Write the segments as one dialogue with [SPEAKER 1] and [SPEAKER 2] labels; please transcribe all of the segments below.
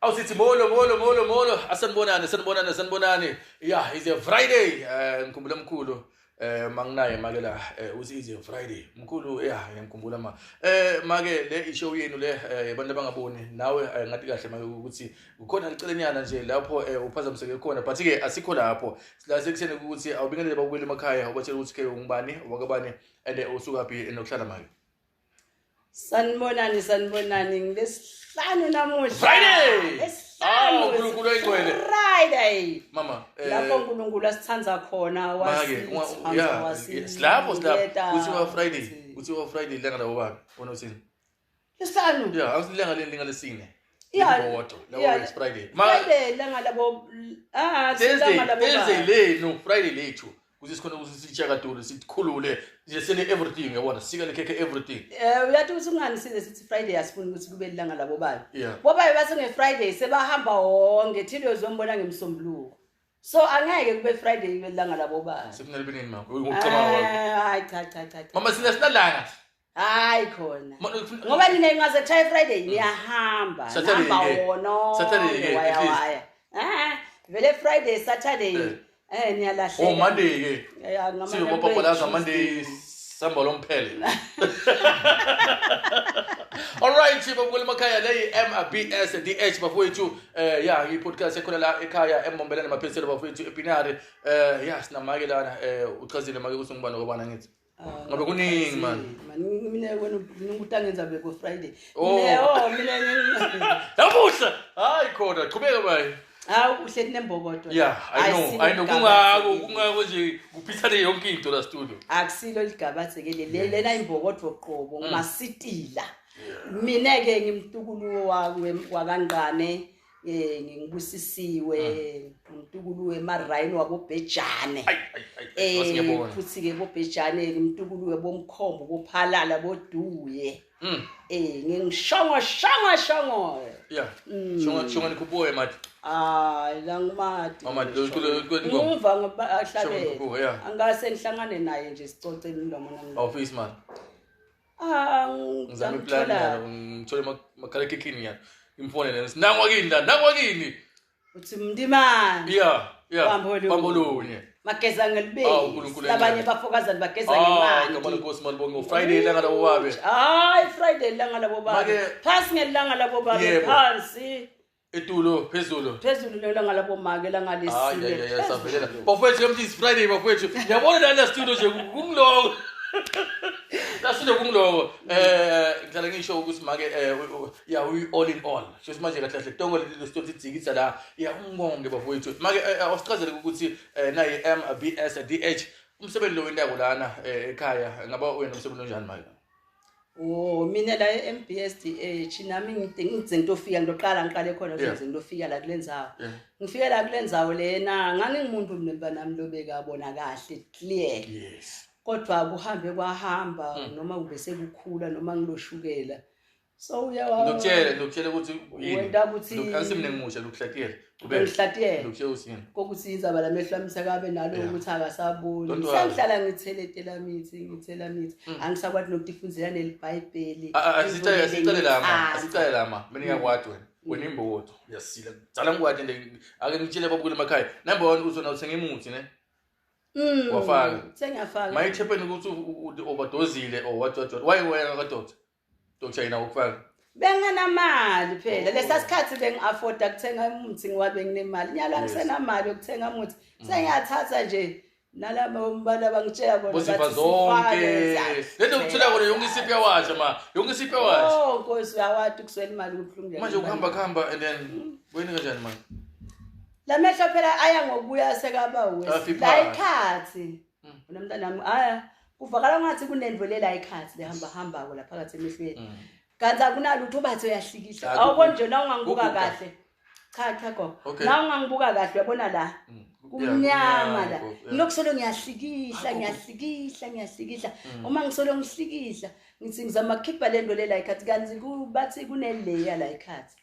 [SPEAKER 1] Awusithi molo molo molo molo, asanibonani sanibonani sanibonani. Yeah, it's a Friday. Ngikhumbula mkhulu manginaye make la, uthi is a Friday. Mkhulu, yeah, ngiyamkhumbula ma. Make le ishow yenu le, abantu abangaboni nawe, ngathi kahle make ukuthi kukhona licelenyana nje lapho uphazamiseke khona, but ke asikho lapho. Sila sekuseni ukuthi awubingelele babukeli emakhaya, ubatshela ukuthi ke ungubani, wakabani and usukaphi nokuhlala make.
[SPEAKER 2] Sanibonani, sanibonani, ngilesihlanu namuhla.
[SPEAKER 1] Friday!
[SPEAKER 2] Lesihlanu.
[SPEAKER 1] Ah, uNkulunkulu oyingcwele.
[SPEAKER 2] Friday.
[SPEAKER 1] Mama,
[SPEAKER 2] Lapho uNkulunkulu asithanza khona
[SPEAKER 1] make
[SPEAKER 2] wasithanza
[SPEAKER 1] silapho silapho.
[SPEAKER 2] wasiniketa.
[SPEAKER 1] Kuthiwa Friday, kuthiwa Friday ilanga labo baba, wena uthini?
[SPEAKER 2] Lesihlanu.
[SPEAKER 1] Yeah, awusilanga leli linga lesine. Lilodwa labo, it's Friday ma.
[SPEAKER 2] Friday ilanga labo, ah,
[SPEAKER 1] Thursday.
[SPEAKER 2] ilanga labo
[SPEAKER 1] Thursday
[SPEAKER 2] baba.
[SPEAKER 1] Lenu, Friday lethu, kuze sikhona ukuthi sitshakadule, sikhulule nje, sene everything, yabona, sika lekhekhe, everything.
[SPEAKER 2] Uyathi ukuthi kungani size sithi Friday, asifuni ukuthi kube ilanga labo baba. Bobabe bathi nge-Friday sebahamba wonke, thile uzombona ngemsombuluko. So angeke kube Friday ibe ilanga labo baba.
[SPEAKER 1] Sifuna libe nini, ma, ngokucabanga kwakho?
[SPEAKER 2] Hayi, cha cha cha cha.
[SPEAKER 1] Mama, sina sinalanga.
[SPEAKER 2] Hayi khona. Ngoba nina ingaze kushaye Friday niyahamba.
[SPEAKER 1] Saturday
[SPEAKER 2] Nihamba
[SPEAKER 1] ke.
[SPEAKER 2] wona.
[SPEAKER 1] Saturday ke,
[SPEAKER 2] Waya
[SPEAKER 1] at least.
[SPEAKER 2] waya. Vele Friday, Saturday. Niyalahleka.
[SPEAKER 1] Oh, Monday ke.
[SPEAKER 2] Yeah, ngamanye
[SPEAKER 1] Siyobopapalaza
[SPEAKER 2] kube
[SPEAKER 1] Monday.
[SPEAKER 2] Tuesday.
[SPEAKER 1] Samba lomphele. Alright, babukela emakhaya, le MBS DH bafowethu, ya, i-podcast ekhona la ekhaya eMbombela namaphethelo bafowethu, ePinari. Ya, sinamake lana, uchazile make ukuthi ngubani okubana ngithi.
[SPEAKER 2] Ah,
[SPEAKER 1] Ngoba kuningi, man.
[SPEAKER 2] Man, mina wena ukuthi angenza beko Friday.
[SPEAKER 1] Oh.
[SPEAKER 2] Mina, oh, mina
[SPEAKER 1] Namuhla, hayi khona, qhubeka bayi.
[SPEAKER 2] Hawu, uhleli nembokodo.
[SPEAKER 1] Yeah, I know, I know, kungako nje kuphithane yonke into la studio.
[SPEAKER 2] Akusilo ligabatheke le, lena imbokodo qobo, ngumasitila. Mina ke ngimtukulu wakaNgqane, ngingibusisiwe, ngumtukulu wemaRhino wabobhejane.
[SPEAKER 1] Ay ay ay, ngiyabona.
[SPEAKER 2] Futhi ke bobhejane, ngimtukulu webomkhombo, bophalala, boduye. Ngingishongo shongo shongo.
[SPEAKER 1] Yeah. Shongo shongo nikhuphuke manje.
[SPEAKER 2] Hayi, la ngimati.
[SPEAKER 1] Mama, lo
[SPEAKER 2] Ngiva ngoba ahlabele.
[SPEAKER 1] Shongo nikhuphuke, yeah.
[SPEAKER 2] Angase ngihlangane naye nje sicoce imlomo nomlomo.
[SPEAKER 1] Awufisi man.
[SPEAKER 2] Ah,
[SPEAKER 1] Ngizama iplan yalo, ngithole makhalekhikhini yalo. Ngimfonele ngithi nangwa kini la, nangwa kini.
[SPEAKER 2] Uthi mndimani.
[SPEAKER 1] Yeah.
[SPEAKER 2] Bambolunye.
[SPEAKER 1] Bambolunye.
[SPEAKER 2] Mageza
[SPEAKER 1] Awu,
[SPEAKER 2] ngelibezi.
[SPEAKER 1] uNkulunkulu
[SPEAKER 2] Labanye
[SPEAKER 1] engcwele.
[SPEAKER 2] bafokazana bageza
[SPEAKER 1] Ah,
[SPEAKER 2] ngemali.
[SPEAKER 1] igama lenkosi malibonge. Friday ilanga labo babe.
[SPEAKER 2] Hayi, Friday ilanga labo babe. Phansi ngelanga labo babe,
[SPEAKER 1] Yebo.
[SPEAKER 2] phansi.
[SPEAKER 1] Etulo phezulu.
[SPEAKER 2] Phezulu lelanga labo make, langa
[SPEAKER 1] Hayi,
[SPEAKER 2] lesine.
[SPEAKER 1] hayi, hayi, savelela. Bafowethu, ke mthi Friday bafowethu. Ngiyabona la la studio nje kungiloko. La studio kungiloko. Ngihlala ngisho ukuthi make, yeah, we all in all. Sho manje kahle kahle tongo le studio sidzikitsa la. Yeah, ungibonge bafowethu. Make, awusichazele ukuthi nayi MBS DH umsebenzi lo wentako lana ekhaya, ngaba wena umsebenzi onjani, make?
[SPEAKER 2] Oh, mina la e-MBSDH nami ngidze ngitofika, ngiyoqala ngiqale khona ngize ngitofika la kule ndzawo. Ngifike la kule ndzawo lena ngangingumuntu mina mntanami lobekabona kahle, clear. Kodwa kuhambe kwahamba, noma kube sekukhula noma ngiloshukela. So uyawa
[SPEAKER 1] Ngiyokutshela ukuthi yini.
[SPEAKER 2] Wenta ukuthi-
[SPEAKER 1] Angisi mina ngimusha lokuhlatiyela. Qhubeka.
[SPEAKER 2] Ngihlatiyela.
[SPEAKER 1] Ngiyokutshela ukuthi yini.
[SPEAKER 2] Kokuthi indzaba lamehlo ami sekabe nalo ukuthi akasaboni.
[SPEAKER 1] Don't worry.
[SPEAKER 2] Sengihlala ngithelетela mithi, ngithela mithi. Angisakwati nokutifundela neliBhayibheli.
[SPEAKER 1] Ah, ah, asicale lama,
[SPEAKER 2] Ngithanda.
[SPEAKER 1] asicale lama. Mina ngiyakwati wena. Wena imbokodo. Uyasila. Dala ngikwati nje, ake ngitshele babukele emakhaya. Number 1, uzona uthenga imuthi ne. Wafaka.
[SPEAKER 2] Sengiyafaka.
[SPEAKER 1] Maye happen ukuthi overdosile or what what what. Why wena ka doctor? Doctor yena ukufaka.
[SPEAKER 2] Benginamali phela.
[SPEAKER 1] Oh.
[SPEAKER 2] Lesa sikhathi bengi-afforda kuthenga umuthi ngoba benginemali. Nyalo angisenamali yokuthenga umuthi. Sengiyathatha nje nalabo mbala bangitshela bona
[SPEAKER 1] Bozipha
[SPEAKER 2] bathi
[SPEAKER 1] zonke.
[SPEAKER 2] sifake,
[SPEAKER 1] Lento kuthola kona yonke isiphi yawasha ma. Yonke isiphi yawasha.
[SPEAKER 2] Oh Nkosi, uyawati kuswela imali kubuhlungu.
[SPEAKER 1] Manje ukuhamba kuhamba and then wena kanjani manje?
[SPEAKER 2] Lamehlo phela aya ngokuya sekaba wesi.
[SPEAKER 1] Afiphala.
[SPEAKER 2] La ikhathi. Wena mntanami, aya kuvakala ngathi kunendvo lela ikhathi lehamba hambako la phakathi emehlweni. Kanti akunalutho, bathi uyahlikihla.
[SPEAKER 1] Ah,
[SPEAKER 2] Awuboni nje na ungangibuka
[SPEAKER 1] kuguga.
[SPEAKER 2] kahle. Cha cha gogo.
[SPEAKER 1] Okay.
[SPEAKER 2] Na ungangibuka kahle uyabona la. Kumnyama la.
[SPEAKER 1] Gogo, yeah.
[SPEAKER 2] Ngilokhu solo ngiyahlikihla, ngiyahlikihla, ngiyahlikihla. Uma ngisolo ngihlikihla, ngithi ngizama ukukhipha le nto le la ikhathi, kanti bathi kuneleya la ikhathi.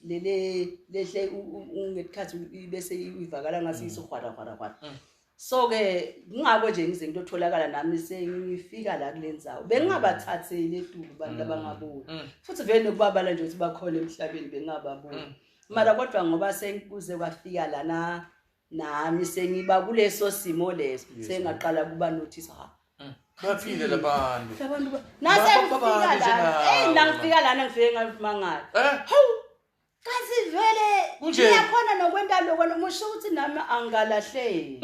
[SPEAKER 2] Lele lehle ngekhathi bese ivakala ngathi isihwara hwara hwara. So ke kungako nje ngize ngitotholakala nami sengifika la kule ndzawo. Bengingabathatheli etulu abantu abangaboni. Futhi vele nokubabala nje ukuthi bakhona emhlabeni bengingababoni. Mara kodwa ngoba sengikuze kwafika lana nami sengiba kuleso simo leso, sengaqala kuba notice, ha.
[SPEAKER 1] Baphile labantu.
[SPEAKER 2] Labantu nase ngifika lana, hey, nangifika lana ngifike ngamangala. Hawu, kazi vele ngiyakhona nokwenta lokho, musho ukuthi nami angalahleki.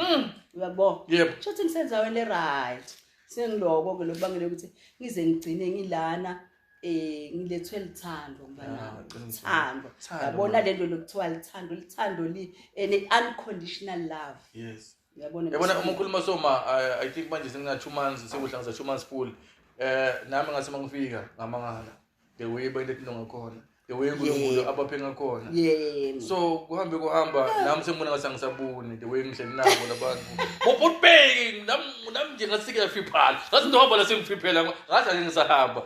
[SPEAKER 2] Uyabo?
[SPEAKER 1] Yebo.
[SPEAKER 2] Kusho ukuthi ngisenzaweni le right. Sengiloko ke lokubangela ukuthi ngize ngigcine ngilana, ngilethwe lithando mfana. Thando. Yabona lento lokuthiwa lithando, lithando li an unconditional love.
[SPEAKER 1] Yes.
[SPEAKER 2] Uyabona?
[SPEAKER 1] Yabona uma ukhuluma soma, I think manje sengina 2 months, sekuhlanganisa 2 months full. Nami ngase mangifika ngamangala. The way bayinto ngakhona. The way uNkulunkulu abaphe ngakhona. So kuhambe kuhamba nami sengibona ngathi angisaboni the way ngihleli nabo labantu. Bobheki nami nje ngasike yafiphala. Ngathi ndohamba la sengifiphela ngathi ake ngisahamba.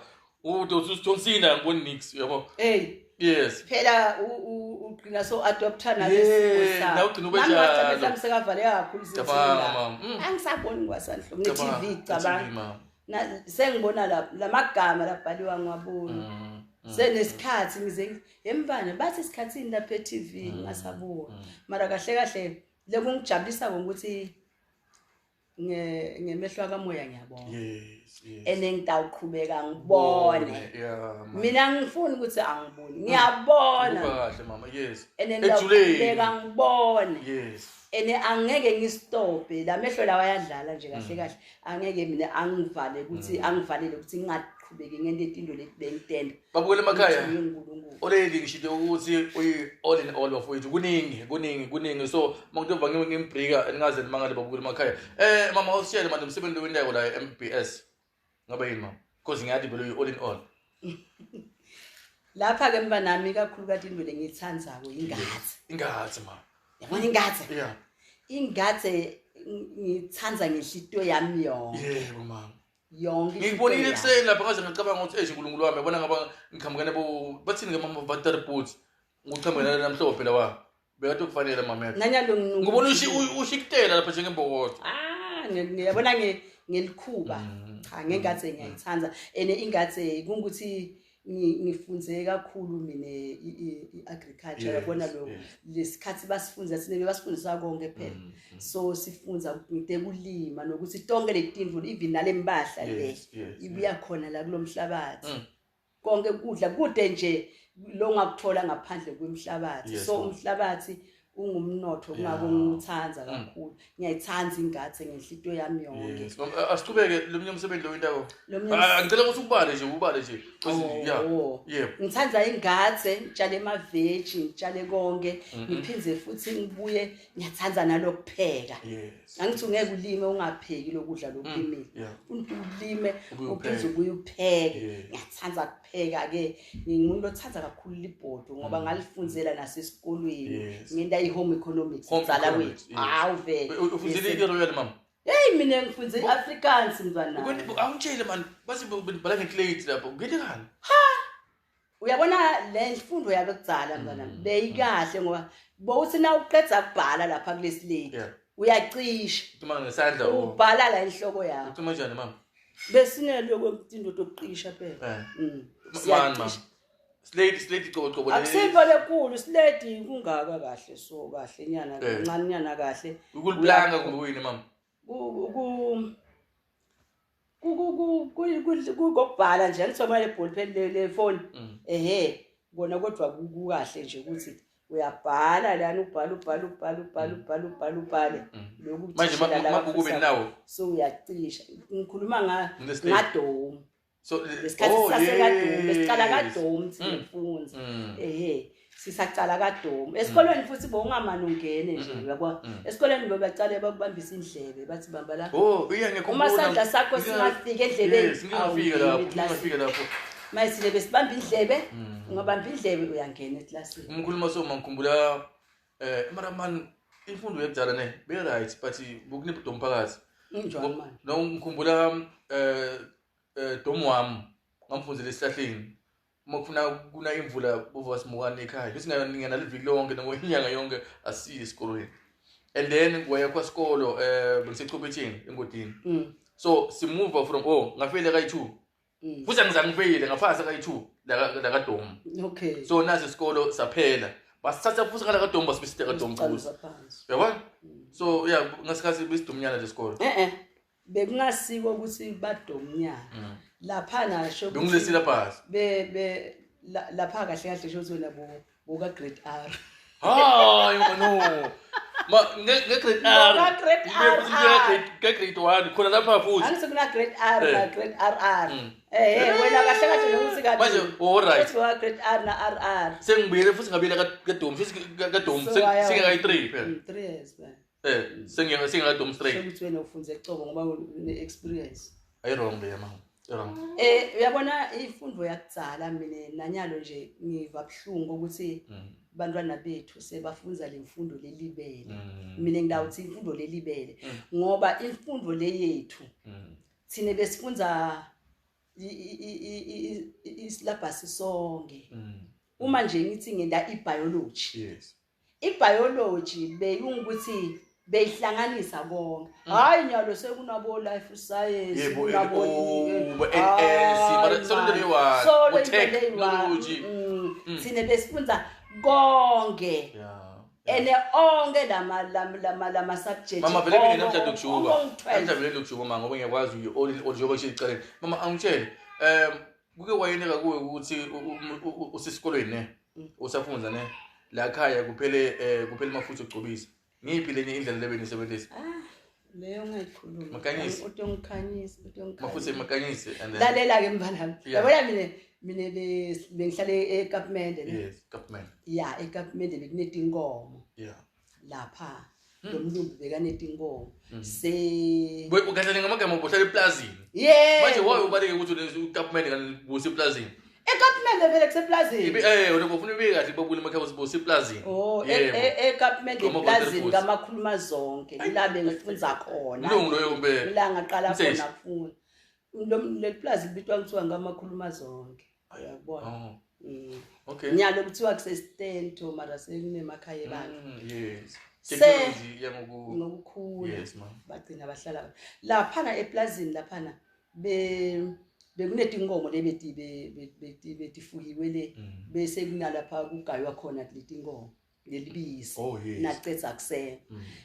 [SPEAKER 1] Udo John Cena ngibona nix, uyabo.
[SPEAKER 2] Hey.
[SPEAKER 1] Yes.
[SPEAKER 2] Phela ugcina so adopter nalesimo
[SPEAKER 1] sakho. Nawe ugcina ube njalo.
[SPEAKER 2] Nami sekavaleka kakhulu
[SPEAKER 1] sithina.
[SPEAKER 2] Angisaboni kwasanhlo nge TV, cabanga. Sengibona la lamagama labhaliwa ngiwabona. Senesikhathi ngize emfana bathi isikhathini lapha e-TV ngasabona. Mara kahle kahle lekungijabulisa ukuthi ngemehlo kamoya ngiyabona.
[SPEAKER 1] Yes, yes.
[SPEAKER 2] Ene ngitawuqhubeka ngibone.
[SPEAKER 1] Yeah.
[SPEAKER 2] Mina ngifuni ukuthi angiboni. Ngiyabona.
[SPEAKER 1] Kahle mama, yes.
[SPEAKER 2] Ene ngitawuqhubeka ngibone.
[SPEAKER 1] Yes.
[SPEAKER 2] Ene angeke ngistophe lamehlo lawa ayadlala nje kahle kahle. Angeke mina angivale ukuthi angivalele ukuthi ngingaqhubeki ngento etinto leti bengitenda.
[SPEAKER 1] Babukele emakhaya. Already ngishilo ukuthi uyi all in all bafowethu, kuningi kuningi kuningi, so mangitova ngimbrika ningaze nimangale babukele emakhaya. Mama, awusitshele manje umsebenzi wendako la e-MBS ngabe yini mama, because ngiyathi vele uyi all in all.
[SPEAKER 2] Lapha ke mbanami kakhulu kade into lengiyithandzako ingadze.
[SPEAKER 1] Ingadze mama.
[SPEAKER 2] Yabona ingadze?
[SPEAKER 1] Yeah.
[SPEAKER 2] Ingadze ngithanda ngenhlitiyo yami yonke.
[SPEAKER 1] Yebo mama.
[SPEAKER 2] Yonke.
[SPEAKER 1] Ngikubonile ekuseni lapha ngaze ngacabanga ukuthi eish uNkulunkulu wami, yabona ngaba ngiqhamukene bo bathini ke mama butter boots nguqhamukene namhlophe lawa. Bekade kufanele mama yakhe.
[SPEAKER 2] Nanyalo
[SPEAKER 1] ngibona ushikutela lapha njengembokodo.
[SPEAKER 2] Ah, ngiyabona ngelikhuba. Cha, ngengadze ngiyayithanda. Ene ingadze kungukuthi ngifunze kakhulu mina i-agriculture, yabona lo lesikhathi basifunza thina basifundisa konke phela. So sifunza ngetekulima nokuthi tonke letinto even nalempahla le ibuya khona la kulomhlabathi. Konke kudla kude nje longakuthola ngaphandle kwemhlabathi. So umhlabathi ungumnotho, kungako ngiwuthanda kakhulu. Ngiyayithanda ingadze ngenhlitiyo yami yonke.
[SPEAKER 1] Asichubeke lo msebenzi lo wentako. Ngicela ukuthi ubale nje, ubale nje. Yeah.
[SPEAKER 2] Ngithanda ingadze, ngitshale amaveji, ngitshale konke, ngiphindze futhi ngibuye ngiyathanda nalokupheka. Angithi ungeke ulime ungapheki lokudla lokulimile. Ulime uphinde ubuye upheke. Ngiyathanda kupheka ke. Ngingumuntu othanda kakhulu libhodo ngoba ngalifunzela nasesikolweni. Ngenta i-home economics
[SPEAKER 1] ngizala
[SPEAKER 2] kwethu. Hawu vele.
[SPEAKER 1] Ufunzile i-Royal mama?
[SPEAKER 2] Hey, mina ngifunze i-Afrikaans mntwana.
[SPEAKER 1] Awungitshele man, bathi bhala ngeklate lapho. Ngene kani?
[SPEAKER 2] Ha! Uyabona le mfundo yakudzala mntwana beyikahle ngoba bowuthi na uqedza kubhala lapha kulesi late uyacisha.
[SPEAKER 1] Ucima ngesandla
[SPEAKER 2] ubhala la inhloko yakho.
[SPEAKER 1] Ucima kanjani mama?
[SPEAKER 2] Besineloko into yokuqisha phela.
[SPEAKER 1] Siyacisha. Slate slate qobo qobo.
[SPEAKER 2] Akusipho lekhulu slate kungaka kahle, so kahle nyana kancane nyana kahle.
[SPEAKER 1] Ukuliplanga kumbe kuyini mama?
[SPEAKER 2] Ku ku ku kokubhala nje angisoma le ball pen le phone. Ehe, kona kodwa kukahle nje ukuthi uyabhala lana, ubhala ubhala ubhala ubhala ubhala ubhala ubhale
[SPEAKER 1] lokhu. Manje mabhuku benawo?
[SPEAKER 2] So uyacisha, ngikhuluma nga ngadomu.
[SPEAKER 1] So
[SPEAKER 2] lesikhathi sasekadomu, besicala kadomu thina kufunza. Ehe, sisacala kadomu esikolweni futhi bowungamane ungene nje, uyabona esikolweni bebacale bakubambisa indlebe bathi bamba la.
[SPEAKER 1] Oh iya, ngiyakhumbula.
[SPEAKER 2] Uma sandla sakho singafika endlebeni.
[SPEAKER 1] Yes, ngingafika lapho, ngingafika lapho.
[SPEAKER 2] Mayisile besibamba indlebe, ungabamba indlebe uyangena eklasini.
[SPEAKER 1] Umkhuluma so mangikhumbula mara man imfundo yakudala ne be right, but bokunebhudo mphakathi.
[SPEAKER 2] Njani manje?
[SPEAKER 1] No, ngikhumbula domu wami ngamfunzela esihlahleni. Uma kufuna kuna imvula bova simukane ekhaya bese ngingena liviki lonke noma inyanga yonke asiye esikolweni, and then kwaya kwasikolo bengisechopetsheni engodini. So simuva from ngafeyila kayi-2. Futhi angizange ngifeyile, ngaphasa kayi-2 la kadomu. So nasi isikolo saphela. Basithatha futhi ngala kaDomba, sibisite kaDomba futhi.
[SPEAKER 2] Siqalisa phansi.
[SPEAKER 1] Uyabona? So yeah, ngasikhathi besidomnyana nje isikole.
[SPEAKER 2] Eh, bekungasiko ukuthi badomnyana laphana, sho ukuthi
[SPEAKER 1] Bekungile syllabus.
[SPEAKER 2] be be lapha kahle kahle, sho ukuthi wena boka grade R.
[SPEAKER 1] Hayi no. Ma nge grade R.
[SPEAKER 2] Boka grade R, R.
[SPEAKER 1] Nge grade 1 khona lapha futhi.
[SPEAKER 2] Angithi kuna grade R na grade RR. Eh, wena kahle kahle nje ukuthi kabi.
[SPEAKER 1] Manje, all right.
[SPEAKER 2] Uthi boka grade R na RR.
[SPEAKER 1] Sengibuyele futhi, ngabuyela kaDom futhi kaDom.
[SPEAKER 2] So, waya-
[SPEAKER 1] Sengikayi 3 phela.
[SPEAKER 2] 3 years man.
[SPEAKER 1] Eh, sengikaDom straight.
[SPEAKER 2] Sho ukuthi wena ufunze ecobo ngoba une experience.
[SPEAKER 1] Ayi, wrong le mama. Wrong.
[SPEAKER 2] Eh, uyabona, imfundo yakudzala, mina nanyalo nje ngiva buhlungu ukuthi bantwana bethu sebafunza le mfundo lelibele. Mina ngidawuthi imfundo lelibele ngoba imfundo leyethu thina besifunza isyllabus sonke. Uma nje ngithi ngenda ibiology, ibiology beyungukuthi beyihlanganisa konke. Hayi, nyalo sekunabo life science,
[SPEAKER 1] Yebo,
[SPEAKER 2] kunabo
[SPEAKER 1] LO, bo LS, mara solo into leyi-one,
[SPEAKER 2] solo
[SPEAKER 1] bo
[SPEAKER 2] into leyi-one.
[SPEAKER 1] technology.
[SPEAKER 2] Thina besifunza konke ene onke lama subject.
[SPEAKER 1] Mama, vele mina namhlanje ukujuba.
[SPEAKER 2] Onke.
[SPEAKER 1] Namhlanje vele ukujuba mama, ngoba ngiyakwazi uyi all in all njengoba ngisho ecaleni. Mama, angitshele, kuke wayeleka kuwe ukuthi usesikolweni ne? Usafunza ne? La khaya kuphele amafutha okugcobisa. Ngiyiphi lenye indlela lebe nisebenzisa?
[SPEAKER 2] Ah, leyo ngayikhuluma.
[SPEAKER 1] Makanyisi.
[SPEAKER 2] Utongikhanyisa,
[SPEAKER 1] Mafutha
[SPEAKER 2] utongikhanyisa.
[SPEAKER 1] emakanyisi and then
[SPEAKER 2] Lalela ke mfanami.
[SPEAKER 1] Yeah.
[SPEAKER 2] Yabona, mina bengihlale eKapmende ne.
[SPEAKER 1] Yes, government.
[SPEAKER 2] Ya, eKapmende bekunetinkomo lapha. Lo mlumbi bekanetinkomo. Se
[SPEAKER 1] Kahle ngamagama, ubohlala eplazini.
[SPEAKER 2] Yeah.
[SPEAKER 1] Manje why ubaleke ukuthi ugovernment kanti buseplazini?
[SPEAKER 2] EKapmende vele kuseplazini.
[SPEAKER 1] Eh, wena ufuna ubeke kahle babule emakhaya ukuthi buseplazini.
[SPEAKER 2] Oh,
[SPEAKER 1] Yebo.
[SPEAKER 2] eKapmende
[SPEAKER 1] Noma
[SPEAKER 2] eplazini
[SPEAKER 1] Waterfalls.
[SPEAKER 2] kamakhuluma zonke. Ila bengifunza khona.
[SPEAKER 1] Mlungu loyo kumbe?
[SPEAKER 2] Ila ngaqala
[SPEAKER 1] Mseshi.
[SPEAKER 2] khona kufunda. Lo leli plaza libitwa kuthiwa ngamakhuluma zonke. Uyakubona?
[SPEAKER 1] Oh, okay.
[SPEAKER 2] Nyalo kuthiwa kusestento, mara sekunemakhaya ebandla.
[SPEAKER 1] Yes. Technology yangoku
[SPEAKER 2] Ngokukhula.
[SPEAKER 1] Yes, ma'am.
[SPEAKER 2] Bagcina bahlala laphana eplazini laphana, be bekunetinkomo lebeti betifuyiwe le, bese kunalapha kugaywa khona letinkomo lelibisi.
[SPEAKER 1] Oh, yes.
[SPEAKER 2] Nacetha kusena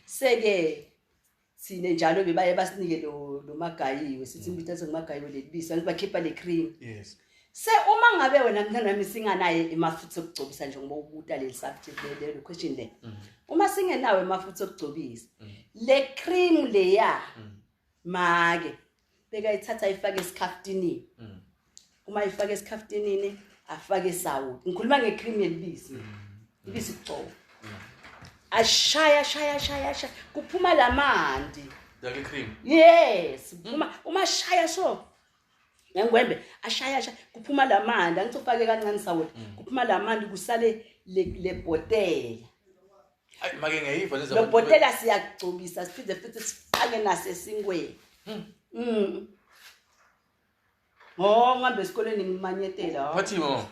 [SPEAKER 2] seke thine njalo bebaye basinike lo magayiwe, sithi imbita ngumagayiwe lelibisi, abantu bakhipha le cream. Se uma ngabe wena mntanami singanaye emafutha okugcobisa, njengoba ubuta leli subject, lelo question le, uma singenawo emafutha okugcobisa, le cream leya make bekayithatha ifake esikhaftinini. Uma ifake esikhaftinini, afake sawuti, ngikhuluma ngecream yelibisi, ibisi kucobo, ashaya shaya shaya shaya, kuphuma lamanti.
[SPEAKER 1] Yake cream.
[SPEAKER 2] Yes, kuphuma uma shaya so ngengwembe, ashaya shaya, kuphuma lamanti. Angithi ufake kancane sawuti, kuphuma lamanti, kusale le bhotela.
[SPEAKER 1] Ay, make ngiyayiva lezi.
[SPEAKER 2] Lo bhotela siyagcobisa, siphinde futhi sifake nasesinkweni. Oh, ngihambe esikoleni ngimanyetela.
[SPEAKER 1] Phathi mama.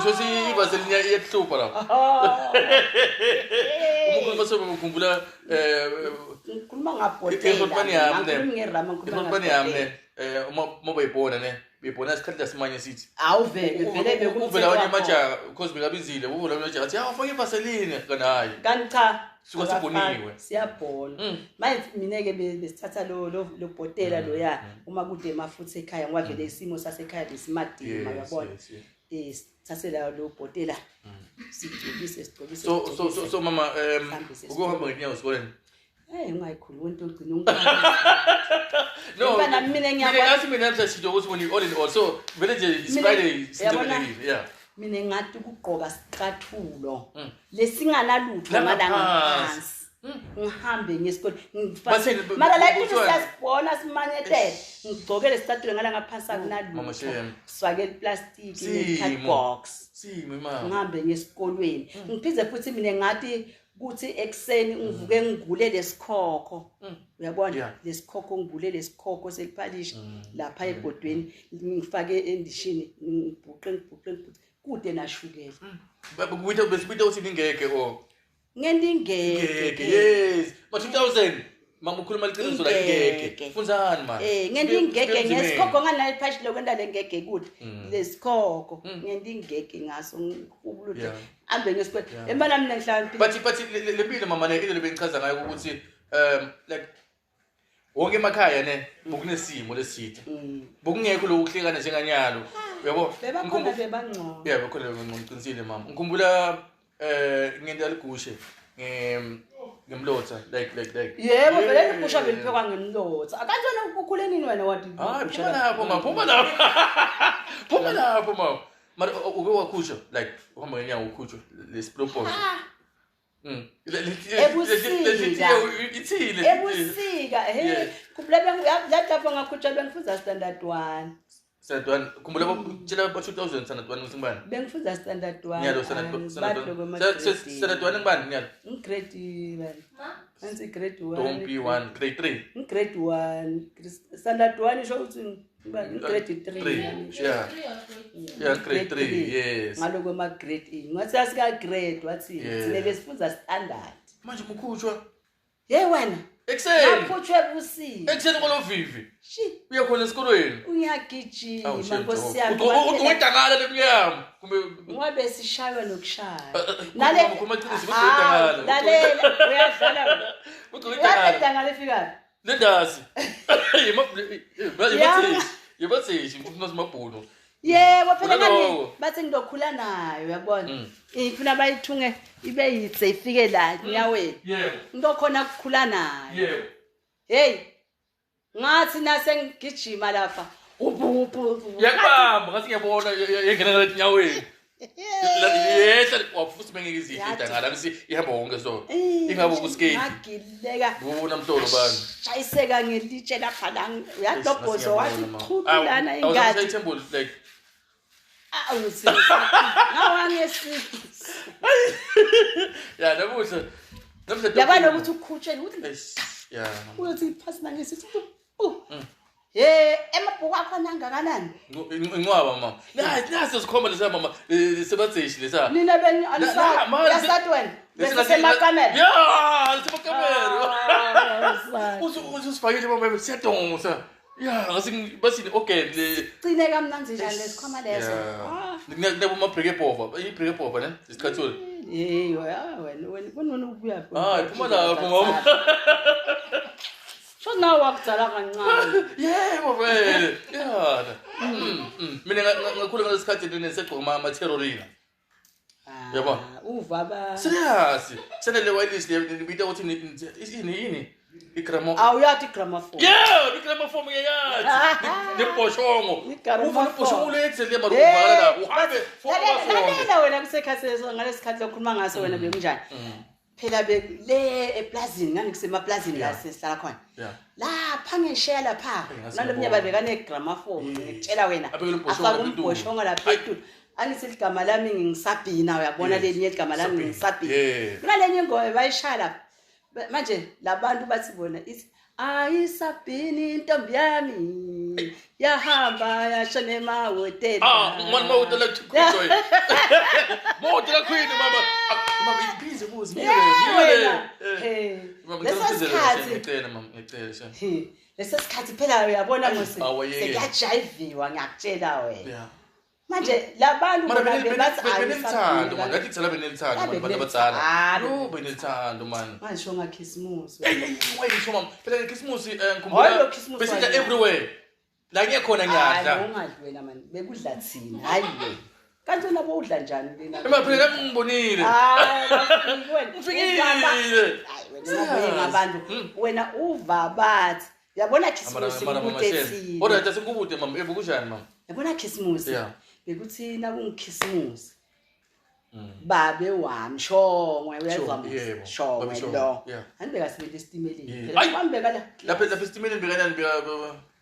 [SPEAKER 1] So siyivaseline iyakuhlupha lapha.
[SPEAKER 2] Oh.
[SPEAKER 1] Umuntu bese ukhumbula
[SPEAKER 2] Ngikhuluma ngabhotela.
[SPEAKER 1] Ihotmani yami ne.
[SPEAKER 2] Angikhulumi ngerama, ngikhuluma
[SPEAKER 1] Ihotmani yami ne.
[SPEAKER 2] ngabhotela.
[SPEAKER 1] Uma bayibona ne. Beyibona isikhathi lasimanye sithi.
[SPEAKER 2] Awuvele vele.
[SPEAKER 1] Uvela wanye majaha because bekabizile, uvela wanye majaha athi awufake ivaseline, kanti hayi.
[SPEAKER 2] Kanti cha.
[SPEAKER 1] Suka sibhoniwe.
[SPEAKER 2] Siyabhona. Manje mina-ke besithatha lo bhotela loya uma kude emafutha ekhaya, ngoba vele isimo sasekhaya besimadima, uyabona.
[SPEAKER 1] Yes.
[SPEAKER 2] Sithathe la lo bhotela, sigcobise, sigcobise.
[SPEAKER 1] So so so so mama,
[SPEAKER 2] Sihambise.
[SPEAKER 1] ukuhamba ngenyawo esikoleni.
[SPEAKER 2] Eh, ungayikhulumi into ogcina ungikhala.
[SPEAKER 1] No.
[SPEAKER 2] Mfana, mina ngiyakwazi-
[SPEAKER 1] Ngathi mina namhlanje sitho ukuthi when you all in all, so vele nje it's Friday,
[SPEAKER 2] Uyabona?
[SPEAKER 1] sijabulekile. Yeah.
[SPEAKER 2] Mina ngathi ukugqoka sicathulo lesinganalutho
[SPEAKER 1] La
[SPEAKER 2] ngala
[SPEAKER 1] ngaphansi.
[SPEAKER 2] ngaphansi, ngihambe ngesikole.
[SPEAKER 1] Bathini,
[SPEAKER 2] Mara la into
[SPEAKER 1] kuthiwani?
[SPEAKER 2] siyasibona simanyetele, ngigqoke lesicathulo ngala ngaphansi
[SPEAKER 1] Mama
[SPEAKER 2] akunalutho,
[SPEAKER 1] shame.
[SPEAKER 2] sifake iplastiki
[SPEAKER 1] Simo.
[SPEAKER 2] ne-cardbox,
[SPEAKER 1] Simo imama.
[SPEAKER 2] ngihambe ngesikolweni. Ngiphinde futhi mina ngathi kuthi ekuseni ngivuke ngigule lesikhokho, uyabona? Lesikhokho, ngigule lesikhokho seliphalisha lapha ebhodweni, ngifake endishini, ngibhuqe, ngibhuqe, ngibhuqe kude nashukela.
[SPEAKER 1] Kubita besibita ukuthi ningeke or
[SPEAKER 2] Ngento ingeke.
[SPEAKER 1] ngeke, yes. Ma 2000. Mama ukhuluma liqiniso la ingeke. Funzani man.
[SPEAKER 2] Ngento ingeke ngesikhokho nganayo iphashi lokwenda lengeke kude. Lesikhokho ngento ingeke ngaso ngihubuluthe. Ambe ngesikole. Emana mina ngihlakaniphile.
[SPEAKER 1] But le mpilo mama ne into lebengichaza ngayo ukuthi like wonke emakhaya ne bokunesimo lesitha. Bokungekho lokuhlekana njenganyalo. Uyabo?
[SPEAKER 2] Bebakhona bebangcono.
[SPEAKER 1] Yeah, bekhona bebangcono ngiqinisile mama. Ngikhumbula ngento yaligushe ngemlotha like
[SPEAKER 2] yebo vele ligusha beliphekwa ngemlotha. Akanti wena ukhule nini wena wathi?
[SPEAKER 1] Hayi phuma lapho mama, phuma lapho. Phuma lapho mama. Mara uke wakhusha like uhamba ngenyawo ukhutshwe lesiproposal. Ithile.
[SPEAKER 2] Ebusika hey khumbula lapho ngakhutshwa bengifunza standard 1.
[SPEAKER 1] Standard 1 khumbula tshela ba 2000 standard 1 ngibani?
[SPEAKER 2] Bengifunza standard 1.
[SPEAKER 1] Nyalo standard 1. Standard 1 ngibani nyalo?
[SPEAKER 2] Ngigrade bani? Nansi grade 1.
[SPEAKER 1] Don't be 1 grade 3.
[SPEAKER 2] Ngigrade 1 standard 1 isho ukuthi ngibani grade 3.
[SPEAKER 1] Yeah. Yeah grade 3 yes.
[SPEAKER 2] Ngaloko ma grade E. Ngathi asika grade wathi sine besifunza standard.
[SPEAKER 1] Manje mukhutshwa.
[SPEAKER 2] Hey wena.
[SPEAKER 1] Ekuseni.
[SPEAKER 2] Ngakhutshwa ebusika.
[SPEAKER 1] Ekuseni kwalovivi.
[SPEAKER 2] Shi.
[SPEAKER 1] Uya khona esikolweni.
[SPEAKER 2] Uyagijima nkosi yami.
[SPEAKER 1] Udangala lemnyama. Kumbe
[SPEAKER 2] ngobe sishaywa nokushaya.
[SPEAKER 1] Nale ukhuluma iqiniso udangala.
[SPEAKER 2] Lalela uyadlala.
[SPEAKER 1] Udangala.
[SPEAKER 2] Udangala ifika.
[SPEAKER 1] Lendasi. Yibathi ngifuna simabhuno.
[SPEAKER 2] Yebo phela ngani bathi ngizokhula nayo uyabona. Ifuna bayithunge ibe yitse ifike la enyaweni.
[SPEAKER 1] Yebo.
[SPEAKER 2] Ngizokhona ukukhula nayo.
[SPEAKER 1] Yebo.
[SPEAKER 2] Hey. Ngathi nase ngigijima lapha. Uphu.
[SPEAKER 1] Yakubamba ngathi ngiyabona yengena ngale enyaweni. Yehla wafuthi bengeke izihle idangala bese ihamba wonke so. Ingabe ukuskate.
[SPEAKER 2] Ngagileka.
[SPEAKER 1] Ubona mtolo bani.
[SPEAKER 2] Shayiseka ngelitshe lapha la uyadobhozo wathi chuthu lana ingadi.
[SPEAKER 1] Awusayithembuli like
[SPEAKER 2] awuthi. Ngawangesisi.
[SPEAKER 1] Ya namuhla. Namuhla
[SPEAKER 2] yabona ukuthi ukhutshele ukuthi
[SPEAKER 1] yeah.
[SPEAKER 2] Uyothi phasi nangesithi. Hey emabhuku akho angakanani?
[SPEAKER 1] Incwaba mama. Nasi sikhomba lesa mama sebatheshi lesa.
[SPEAKER 2] Nina beni alisathu wena. Bese semakamera.
[SPEAKER 1] Yeah, semakamera. Usifakile mama siyadonsa. Yeah, ngasi basini okay le
[SPEAKER 2] Cine kamnandi njani lesikhwama leso.
[SPEAKER 1] Nginabo ma break bhova, i break bhova ne? Isikhathule.
[SPEAKER 2] Hey wena kunona ubuya.
[SPEAKER 1] Hayi phuma lapho mama.
[SPEAKER 2] Sho nawe wakudala kancane.
[SPEAKER 1] Yebo vele. Yeah. Mina ngakhula ngalesikhathi nesegqoma ama terrorina. Yabo.
[SPEAKER 2] Uva ba.
[SPEAKER 1] Serious. Senele wireless le nibita ukuthi yini igramo.
[SPEAKER 2] Awuyathi gramophone.
[SPEAKER 1] Yeah, igramophone ngiyayazi. Nebhoshongo. Uva nebhoshongo lethe le maruvala la. Uhambe 4 hours wonke.
[SPEAKER 2] Lalela wena kusekhathi ngalesikhathi lokhuluma ngaso wena bekunjani? Phela le eplazini ngangisemaplazini la sihlala khona. Lapha ngesheya lapha nalomnye babeka negramophone ngikutshela wena. Afaka umbhoshongo lapha etulo. Angithi igama lami ngingisabhina uyabona lelinye igama lami ngingisabhina. Kunalenye ingoma bayishaya lapha. Manje labantu bathi bona ithi ayisabhini intombi yami yahamba yashona emahhotela.
[SPEAKER 1] Ah, mama mahhotela kujoy. Mahhotela queen mama. Mama please buzi
[SPEAKER 2] ngiyele.
[SPEAKER 1] Leso sikhathi mama ngicela.
[SPEAKER 2] Leso sikhathi phela uyabona mose sekuyajiviwa ngiyakutshela wena. Manje labantu
[SPEAKER 1] bathi benelithando man ngathi kuthela benelithando man abantu abadala. Yo benelithando man.
[SPEAKER 2] Manje sho ngakhisimusi.
[SPEAKER 1] Hey wayisho mama phela ngekhisimusi ngikhumbula besidla everywhere. La ngiyakhona ngiyadla.
[SPEAKER 2] Hayi ungadli wena man bekudla thina hayi wena. Kanti wena bowudla njani lena?
[SPEAKER 1] Ema phela nami ngibonile.
[SPEAKER 2] Hayi wena
[SPEAKER 1] ufikile.
[SPEAKER 2] Hayi wena ngabantu wena uva bathi uyabona khisimusi kude.
[SPEAKER 1] Kodwa sekukude mama ebukunjani mama?
[SPEAKER 2] Uyabona khisimusi. Bekuthi nakungikhisimusi babe wami shongwe uyezwa shongwe lo anibeka sibili esitimeleni phela wambeka la
[SPEAKER 1] lapha esitimeleni bekanani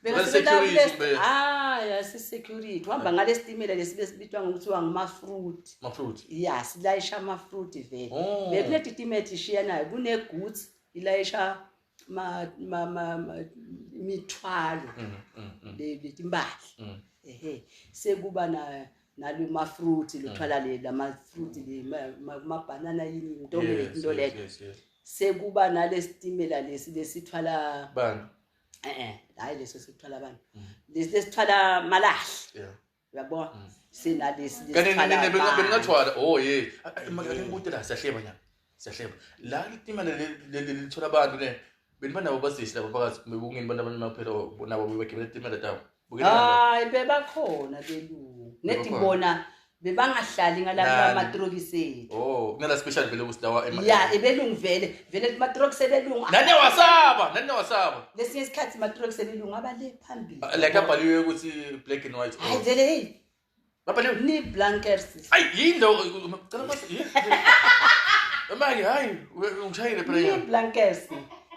[SPEAKER 1] beka security
[SPEAKER 2] ah yes security uhamba ngale sitimela lesibe sibitwa ngokuthiwa ngama-fruit
[SPEAKER 1] ma-fruit
[SPEAKER 2] yeah silayisha ama-fruit vele bekunetitimela ishiya nayo kune goods ilayisha imithwalo letimpahla ehe sekuba na nalo ma-fruit lothwala le lama-fruit le ma-banana yini into leyo. Sekuba nalesitimela lesi lesithwala
[SPEAKER 1] Bantu.
[SPEAKER 2] Hayi, leso sikuthwala abantu, lesi lesithwala malahle. Uyabona, sinalesi
[SPEAKER 1] Kanti
[SPEAKER 2] lesithwala abantu.
[SPEAKER 1] Bengingathwala. Oh yeah. Maka ngibude la, siyahleba nyana. Siyahleba. La itimela lelithola abantu ne. Beniba nabo basisi lapha phakathi, bebungeni abantu abamnyama phela nabo bebagibela itimela tabo. Bukela la.
[SPEAKER 2] Hayi, bebakhona belungu nedi.
[SPEAKER 1] Bebakhona.
[SPEAKER 2] Bona bebangahlali ngalapha
[SPEAKER 1] Nani?
[SPEAKER 2] amatrokisi ethu.
[SPEAKER 1] Oh, kunala special vele ukuthi lawa
[SPEAKER 2] Ya, ebelungu vele vele, amatrokisi ebelungu.
[SPEAKER 1] Nani wasaba, nani wasaba.
[SPEAKER 2] Lesinye isikhathi amatrokisi ebelungu abale phambili.
[SPEAKER 1] Like abhaliwe ukuthi black and white.
[SPEAKER 2] Hayi vele, hey.
[SPEAKER 1] Babhaliwe.
[SPEAKER 2] Ni blankers.
[SPEAKER 1] Ayi, yini lo? Cela bas. Manje hayi, ungishayile phela
[SPEAKER 2] Ni
[SPEAKER 1] nyana.
[SPEAKER 2] blankers.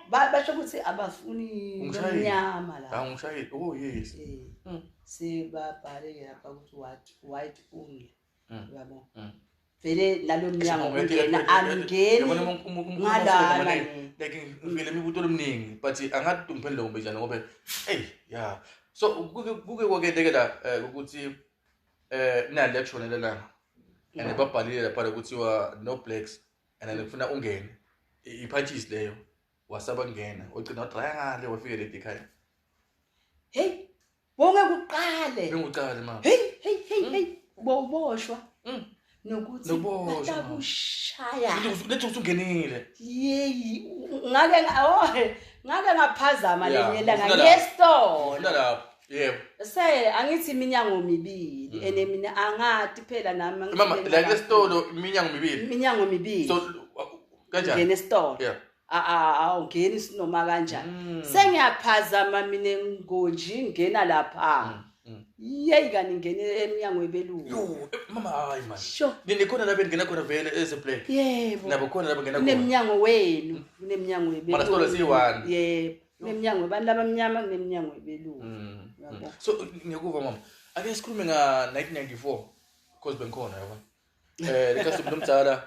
[SPEAKER 2] Basho ukuthi abafuni
[SPEAKER 1] Ungishayile.
[SPEAKER 2] lomnyama la.
[SPEAKER 1] Ah, ungishayile. Oh yes.
[SPEAKER 2] Sebabhale ke lapha ukuthi white only. Uyabo, vele nalo mnyango ungena angeni ngalana.
[SPEAKER 1] Like ngifike imibuto leminingi, but angathi ungiphendule kumbe njani, ngoba hey, yeah, so kuke kwakenteke la ukuthi nali yakushonela langa and babhalile lapha kuthiwa no blacks, and then kufuna ungene iphantshisi leyo, wasaba kungena, wagcina wadraya ngale, wafike late ekhaya.
[SPEAKER 2] Hey, bonke kuqale.
[SPEAKER 1] Benguqale mama.
[SPEAKER 2] Hey hey hey hey, bowuboshwa nokuthi
[SPEAKER 1] Nokuboshwa, mama.
[SPEAKER 2] batakushaya.
[SPEAKER 1] Lethi usungenile.
[SPEAKER 2] Yeyi, ngake oh, ngake ngaphazama lelinye ilanga
[SPEAKER 1] Ufuna lapho.
[SPEAKER 2] ngiyesitolo.
[SPEAKER 1] Ufuna lapho, yebo.
[SPEAKER 2] Se angithi iminyango mibili, ene mina angati phela nami angithi
[SPEAKER 1] Mama, la kulesitolo iminyango mibili?
[SPEAKER 2] Iminyango mibili.
[SPEAKER 1] So kanjani?
[SPEAKER 2] Ngena esitolo. Awungeni sinoma kanjani. Sengiyaphazama mina ngonji ngena lapha. Yeyi, kani ngene emnyango webelungu.
[SPEAKER 1] Yo, mama, hayi man.
[SPEAKER 2] Sho.
[SPEAKER 1] Nini khona la bengena khona vele as a black?
[SPEAKER 2] Yebo.
[SPEAKER 1] Nabo khona la bengena khona.
[SPEAKER 2] Kuneminyango wenu, kuneminyango webelungu.
[SPEAKER 1] Mara sitolo siyi-one.
[SPEAKER 2] Yebo, kuneminyango yabantu abamnyama, kuneminyango webelungu. Uyabo?
[SPEAKER 1] So ngiyakuva mama. Ake sikhulume nga 1994 because bengikhona, yabona. Lekasi umuntu omdala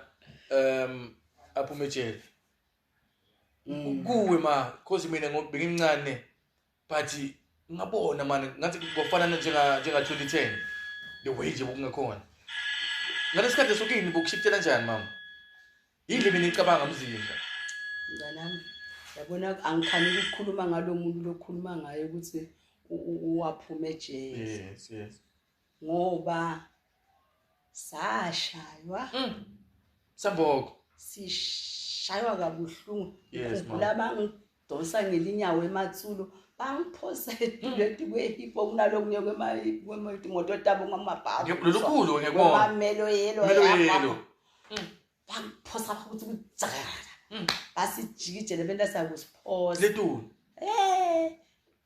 [SPEAKER 1] aphume ejele. Kuwe ma, cause mina ngoba bengimncane, but ngabona manje ngathi kufana njenga 2010, the way nje bokungakhona. Ngalesikhathi sokini bokushiftela kanjani mama? Yini mina icabanga umzimba?
[SPEAKER 2] Mntanami, yabona, angikhani ukukhuluma ngalo muntu lokhuluma ngaye ukuthi waphuma ejele.
[SPEAKER 1] Yes.
[SPEAKER 2] Ngoba sashaywa.
[SPEAKER 1] Samboko.
[SPEAKER 2] Sishaywa kabuhlungu.
[SPEAKER 1] Ma'am.
[SPEAKER 2] Bangidonsa ngelinyawo emathulo, bangiphosa etuleti kwehipo, kunalokunye kwemamoto tabo ngamabhavu.
[SPEAKER 1] Lolukhulu ngiyakubona.
[SPEAKER 2] Kwamelo yelo.
[SPEAKER 1] Melo yelo.
[SPEAKER 2] Bangiphosa ukuthi kudzakala, basijikijele benta sakusiphosa.
[SPEAKER 1] Letulu.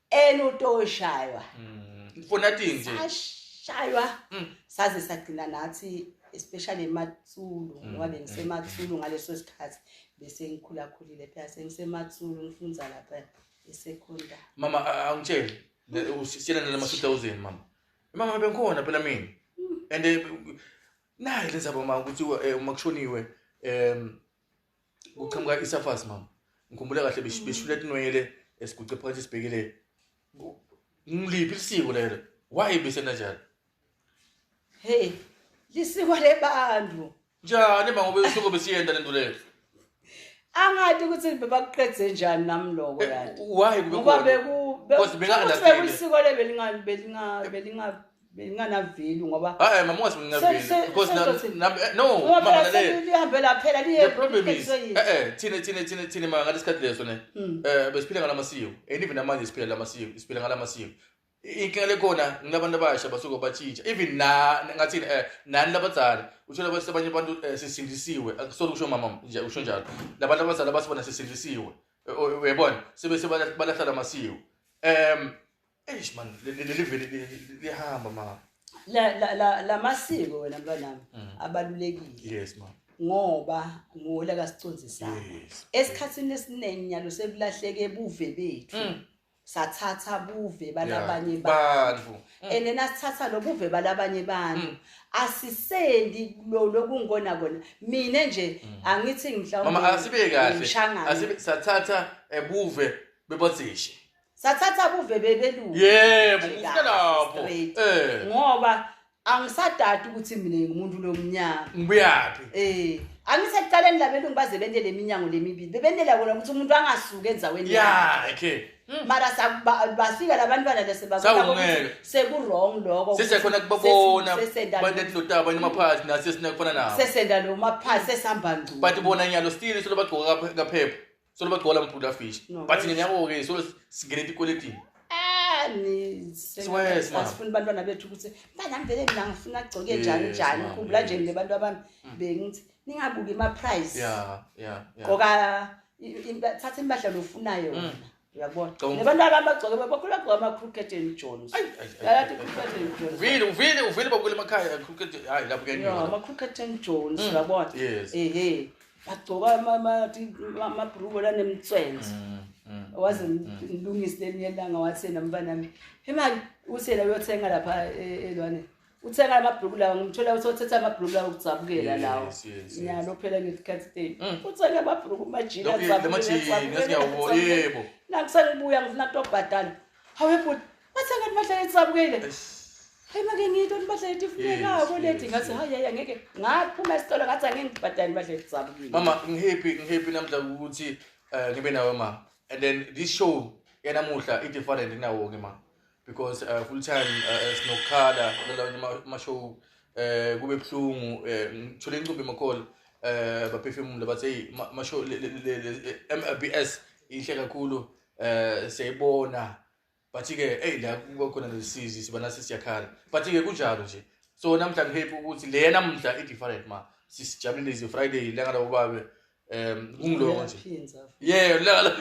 [SPEAKER 2] Enutoshaywa.
[SPEAKER 1] For nothing nje.
[SPEAKER 2] Sashaywa saze sagcina nathi, especially eMatsulu, ngoba bengisematsulu ngaleso sikhathi, bese ngikhulakhulile phela, sengisematsulu ngifunza lapha esekhondari.
[SPEAKER 1] Mama, angitshele. Usiyela nalama 2000 mama. Mama, bengikhona phela mina. And nayi lenzaba mama, ukuthi uma kushoniwe kuqhamuka isafasi mama. Ngikhumbula kahle beshula tinwele, esiguce phakathi sibhekile. Ngiliphi isiko lelo? Why bese njalo?
[SPEAKER 2] Hey, lisiko lebantu.
[SPEAKER 1] Njani ma, ngoba usuku besiyenda lento leyo?
[SPEAKER 2] Angathi ukuthi bebakuqedze njani nami lokho yathi.
[SPEAKER 1] Why kube
[SPEAKER 2] Ngoba
[SPEAKER 1] khona?
[SPEAKER 2] beku
[SPEAKER 1] Because benga-understand.
[SPEAKER 2] bekulisiko le belinga belinga belinganavelu ngoba
[SPEAKER 1] Hayi mama, ungasimnaveli because no
[SPEAKER 2] ngoba
[SPEAKER 1] mama,
[SPEAKER 2] phela
[SPEAKER 1] lalela.
[SPEAKER 2] selihambe laphela liye.
[SPEAKER 1] The problem is thina ma ngalesikhathi leso ne besiphila ngalamasiko, and even namanje siphila lamasiko, siphila ngalamasiko. Inkinga lekhona nginabantu abasha basuke batshintsha, even na ngathini nani labadzala, uthola bathi abanye abantu sisindisiwe. Akusolo kusho mama nje, usho njalo labantu abadzala basibona sisindisiwe. Uyabona, sebe sebalahla lamasiko. Eish man, leli vele lihamba ma.
[SPEAKER 2] La la la lamasiko wena mntwanami abalulekile.
[SPEAKER 1] Yes ma.
[SPEAKER 2] Ngoba nguwo kasicondzisana. Esikhathini esiningi nyalo sekulahleke buve bethu, sathatha buve balabanye bantu.
[SPEAKER 1] Bantu.
[SPEAKER 2] And nasithatha lo buve balabanye bantu, asisendi lo lokungona kona. Mina nje angithi mhlawumbe
[SPEAKER 1] Mama, asibe kahle.
[SPEAKER 2] ngishangane.
[SPEAKER 1] Asibe sathatha buve bebatsishe.
[SPEAKER 2] Sathatha buve bebelungu.
[SPEAKER 1] Yebo,
[SPEAKER 2] Nje
[SPEAKER 1] ngifuna
[SPEAKER 2] kahle,
[SPEAKER 1] lapho.
[SPEAKER 2] straight. Ngoba angisadadi ukuthi mina ngumuntu lomnyama.
[SPEAKER 1] Ngibuyaphi?
[SPEAKER 2] Angisekuqaleni labelungu baze bentele iminyango lemibili, bebentela kona ukuthi umuntu angasuki endzaweni
[SPEAKER 1] yakhe.
[SPEAKER 2] Mara bafika labantwana lesebabona
[SPEAKER 1] Sawungeke.
[SPEAKER 2] seku-wrong loko.
[SPEAKER 1] Sesiyakhona kubabona
[SPEAKER 2] Sesenda
[SPEAKER 1] banetilo tabo emaphasi nasi sinakufana nabo.
[SPEAKER 2] Sesenda lo maphasi, sesihamba ngcono.
[SPEAKER 1] But bona nyalo still solo bagcoka kaphepha, solo bagcoka lamphula fish.
[SPEAKER 2] No.
[SPEAKER 1] But ngenyako-ke solo singene etikweletini.
[SPEAKER 2] Ah,
[SPEAKER 1] Siwes, mama.
[SPEAKER 2] asifuni bantwana bethu ukuthi mntanami vele mina ngifuna agcoke njani njani.
[SPEAKER 1] Mama,
[SPEAKER 2] Ngikhumbula nje nebantu abami bengithi ningabuki ima-price. Gqoka thatha impahla lofunayo yona, uyabona. Nebantu abami bagcoke, bakhulu bagcoka ama-Crockett and Jones.
[SPEAKER 1] Ay, ay, ay,
[SPEAKER 2] Yayathi
[SPEAKER 1] ay, ay.
[SPEAKER 2] Crockett and Jones.
[SPEAKER 1] Uvile, uvile, uvile babukela emakhaya cricket. Hayi, lapho
[SPEAKER 2] Ya,
[SPEAKER 1] kuyanyiwa.
[SPEAKER 2] ama-Crockett and Jones, uyabona. Ehe, bagcoka amabhruko lanemtswenzo. Waze ngilungise lelinye ilanga, wathi yena mntanami, imali uthi yena uyothenga lapha elwane, uthenga amabhruku lawa, ngimthola ukuthi othetha amabhruku lawa okudzabukela lawo. Nyalo phela ngesikhathi teni uthenga amabhruku majini.
[SPEAKER 1] Lokhu lamajini, esingiyawubona, yebo.
[SPEAKER 2] Nakusengibuya ngifuna kutobhadala, hawe bhuti, wathenga impahla edzabukele.
[SPEAKER 1] Eish.
[SPEAKER 2] Hayi, make ngiyito impahla letifunekako leti. Ngathi hayi, hayi, angeke. Ngaphuma esitolo ngathi angeke ngibhadale impahla edzabukile.
[SPEAKER 1] Mama, ngihappy, ngihappy namhla ukuthi ngibe nawe ma, and then this show yanamuhla i-different kunawo-ke ma, because full time sinokukhala kulabanye ama-show, kube buhlungu, ngithole incumbi emakhona baphefumula bathi hey, ma-show MBS inhle kakhulu, siyayibona, but-ke eyi, la kuba khona lesizi siba nasi siyakhala, but-ke kunjalo nje. So namhla ngihappy ukuthi le namhla i-different ma, sisijabulile izi-Friday, ilanga labobabe, kungiloko nje.
[SPEAKER 2] Uyaphinza.
[SPEAKER 1] Yeah, ilanga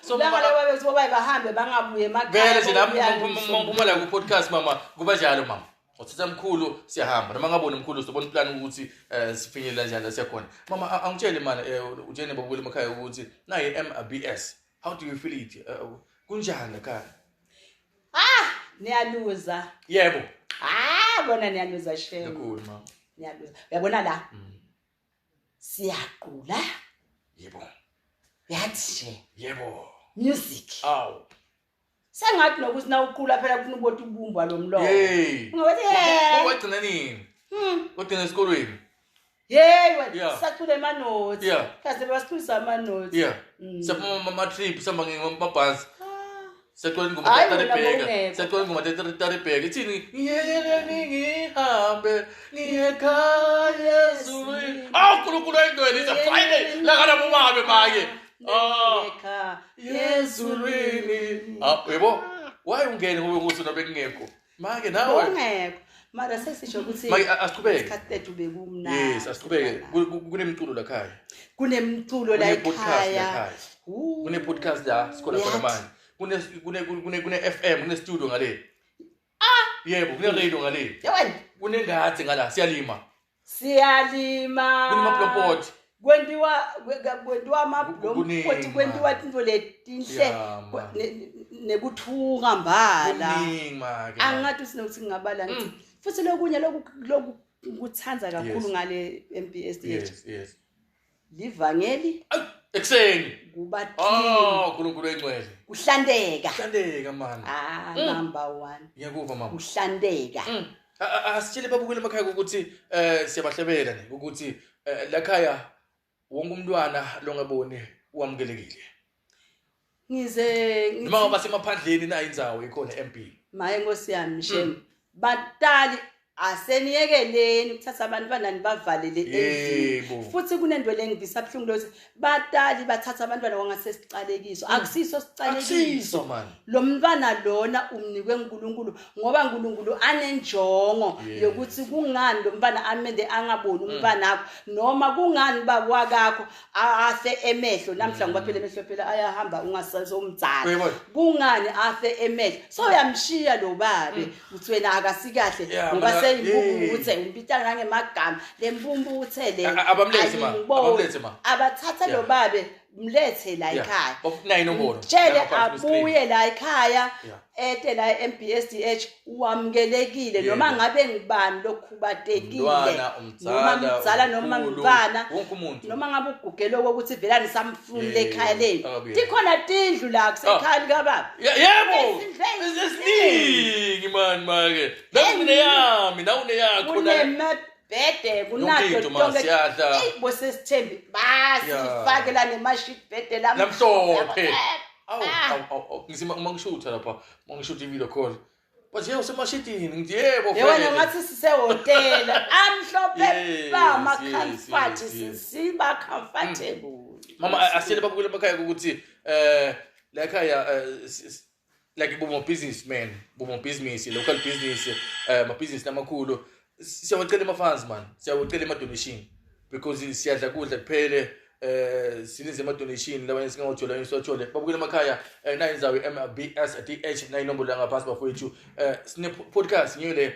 [SPEAKER 1] so
[SPEAKER 2] Langa
[SPEAKER 1] mama,
[SPEAKER 2] lababe kuthi bobaye bahambe bangabuye emakhaya.
[SPEAKER 1] Vele nje nami
[SPEAKER 2] bobuya.
[SPEAKER 1] mangiphuma la ku-podcast mama, kuba njalo mama, uthatha mkhulu siyahamba, noma ngaboni mkhulu sobona plan ukuthi sifinyelela kanjani la siyakhona. Mama, angitshele mani, utshele babukela emakhaya ukuthi nayi MBS, how do you feel it? Kunjani ekhaya?
[SPEAKER 2] Ah, niyaluza.
[SPEAKER 1] Yebo.
[SPEAKER 2] Ah, bona niyaluza shem.
[SPEAKER 1] Kakhulu mama.
[SPEAKER 2] Niyaluza, uyabona la siyaqula. Yathi nje music.
[SPEAKER 1] Awu.
[SPEAKER 2] Sengathi nokuthi nawuqula phela kufuna ubota ubumbwa lo mlomo.
[SPEAKER 1] Hey.
[SPEAKER 2] Ungabathi eh.
[SPEAKER 1] Wagcina nini? Wagcina esikolweni?
[SPEAKER 2] Hey wena, sacula emanothi. Kaze basiculisa amanothi.
[SPEAKER 1] Siyaphuma ama-trip, sihamba ngamabhasi.
[SPEAKER 2] Ah.
[SPEAKER 1] Siyacula ingoma
[SPEAKER 2] Hayi,
[SPEAKER 1] kaTari
[SPEAKER 2] wena
[SPEAKER 1] Bheka.
[SPEAKER 2] bowungekho.
[SPEAKER 1] Siyacula ingoma kaTari Bheka. Ithini? Ngiyeleni ngihambe ngiye ekhaya ezulwini. Awu Nkulunkulu oyingcwele, it's a Friday. Langa labobabe make. Ah.
[SPEAKER 2] Ekhaya
[SPEAKER 1] Ezulwini. Ah, yebo. Why ungene ngoba ngusona bekungekho? Make nawe.
[SPEAKER 2] Bowungekho. Mara sesisho ukuthi
[SPEAKER 1] Make asiqhubeke.
[SPEAKER 2] isikhathi sethu bekumnandi.
[SPEAKER 1] Yes, asiqhubeke. Kunemculo la khaya.
[SPEAKER 2] Kunemculo la
[SPEAKER 1] Kune-podcast la
[SPEAKER 2] ekhaya.
[SPEAKER 1] ekhaya.
[SPEAKER 2] Ooh.
[SPEAKER 1] Kune podcast la sikhona khona
[SPEAKER 2] Uyathi.
[SPEAKER 1] manje. Kune FM, kune studio ngale. Ah! Yebo, kune radio ngale.
[SPEAKER 2] Yewena.
[SPEAKER 1] Kunengathi ngala siyalima.
[SPEAKER 2] Siyalima.
[SPEAKER 1] Kunemaplompoti.
[SPEAKER 2] Kwentiwa amablompoti.
[SPEAKER 1] Kuningi,
[SPEAKER 2] Kwentiwa tinto letinhle.
[SPEAKER 1] Ya, ma.
[SPEAKER 2] Nekuthunga mbala.
[SPEAKER 1] Kuningi make.
[SPEAKER 2] Angathi usinokuthi ngingabala ngithi futhi lokunye loku ngikuthanda kakhulu ngale MBSDH.
[SPEAKER 1] Yes.
[SPEAKER 2] Livangeli.
[SPEAKER 1] Ay, ekuseni.
[SPEAKER 2] Kuba clean.
[SPEAKER 1] Oh, uNkulunkulu engcwele.
[SPEAKER 2] Kuhlandeka.
[SPEAKER 1] Hlandeka man.
[SPEAKER 2] Ah, number 1.
[SPEAKER 1] Ngiyakuva mama.
[SPEAKER 2] Kuhlandeka.
[SPEAKER 1] Asitshele babukele emakhaya ukuthi siyabahlebela ne ukuthi la khaya wonke umntwana longaboni wamukelekile.
[SPEAKER 2] Ngize ngithi
[SPEAKER 1] Noma basemaphandleni na indzawo ikhona MP.
[SPEAKER 2] Maye nkosi yami shem. Batali, aseniyekeleni ukuthatha abantwana nibavalele endlini. Futhi kunento lengivisa buhlungu lokuthi batali bathatha abantwana kwangasesicalekiso. Akusiso sicalekiso.
[SPEAKER 1] Akusiso man.
[SPEAKER 2] Lo mntwana lona umnikwe uNkulunkulu ngoba uNkulunkulu anenjongo yokuthi kungani lo mntwana amende angaboni umntwana wakho, noma kungani baba wakakho afe emehlo namhla, ngoba phela emehlo phela ayahamba ungasezomdzala.
[SPEAKER 1] Uyabona?
[SPEAKER 2] Kungani afe emehlo? So uyamshiya lo babe uthi wena akasikahle ngoba seyimpumputhe, umpitana nangemagama le mpumputhe le.
[SPEAKER 1] Abamlethe ma,
[SPEAKER 2] Ayingiboni.
[SPEAKER 1] abamlethe ma.
[SPEAKER 2] Abathatha lo babe, mlethe la ekhaya.
[SPEAKER 1] Nayi inombolo.
[SPEAKER 2] Tshele
[SPEAKER 1] Lapha phansi ku-screen.
[SPEAKER 2] abuye la ekhaya, ete la e-MBSDH, wamukelekile noma ngabe ngibani lokhubatekile.
[SPEAKER 1] Umntwana, umdzala,
[SPEAKER 2] noma mdzala noma
[SPEAKER 1] umkhulu,
[SPEAKER 2] mntwana,
[SPEAKER 1] wonke umuntu.
[SPEAKER 2] Noma ngabe ugugele okokuthi vele anisamfuni ekhaya lenu.
[SPEAKER 1] Akabuye.
[SPEAKER 2] Tikhona tindlu la kusekhaya likababa.
[SPEAKER 1] Yebo.
[SPEAKER 2] Izindlu
[SPEAKER 1] Eziningi man make. Nawe uneyami, nawe uneyakho.
[SPEAKER 2] Kunema bhede kunato
[SPEAKER 1] Yonke into, ma,
[SPEAKER 2] tonke
[SPEAKER 1] siyadla.
[SPEAKER 2] Eyi, bosesithembi basifakela nema-sheet bhede
[SPEAKER 1] Lamhlophe. Awu,
[SPEAKER 2] Ah.
[SPEAKER 1] awu, awu, awu. Ngithi uma ngishutha lapha, uma ngishutha i-video call. Bathi yebo usemashidini, ngithi yebo
[SPEAKER 2] yewena
[SPEAKER 1] vele.
[SPEAKER 2] ngathi sisehhotela amhlophe
[SPEAKER 1] Yes,
[SPEAKER 2] bama-comfort
[SPEAKER 1] yes, yes.
[SPEAKER 2] siba comfortable.
[SPEAKER 1] Mama, asiyele babukele emakhaya ukuthi la ekhaya like bomo businessman, bomo business, local business, ma business lamakhulu. Siyawacela ama-funds man, siyawacela ama-donation because siyadla kudla kuphele, sininze ama-donation labanye singawathola, abanye siwathole. Babukele emakhaya, nayi indzawo i-MBSDH, nayi inombolo la ngaphansi bafowethu. Sine podcast ngiyo le,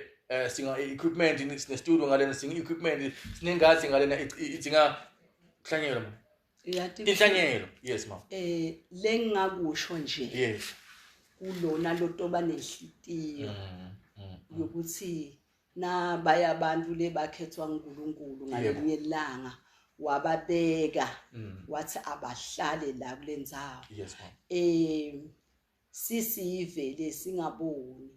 [SPEAKER 1] singa equipment, sine studio ngalena, singa equipment, sinengathi ngalena idinga kuhlanyelwa man.
[SPEAKER 2] Uyathi-
[SPEAKER 1] Inhlanyelo. Yes mama.
[SPEAKER 2] Lengingakusho nje
[SPEAKER 1] Yes.
[SPEAKER 2] kulona lotoba nenhlitiyo yokuthi nabaya abantu lebakhethwa nguNkulunkulu ngalinye ilanga wababeka wathi abahlale la kule ndzawo.
[SPEAKER 1] Yes mama.
[SPEAKER 2] Sisive lesingaboni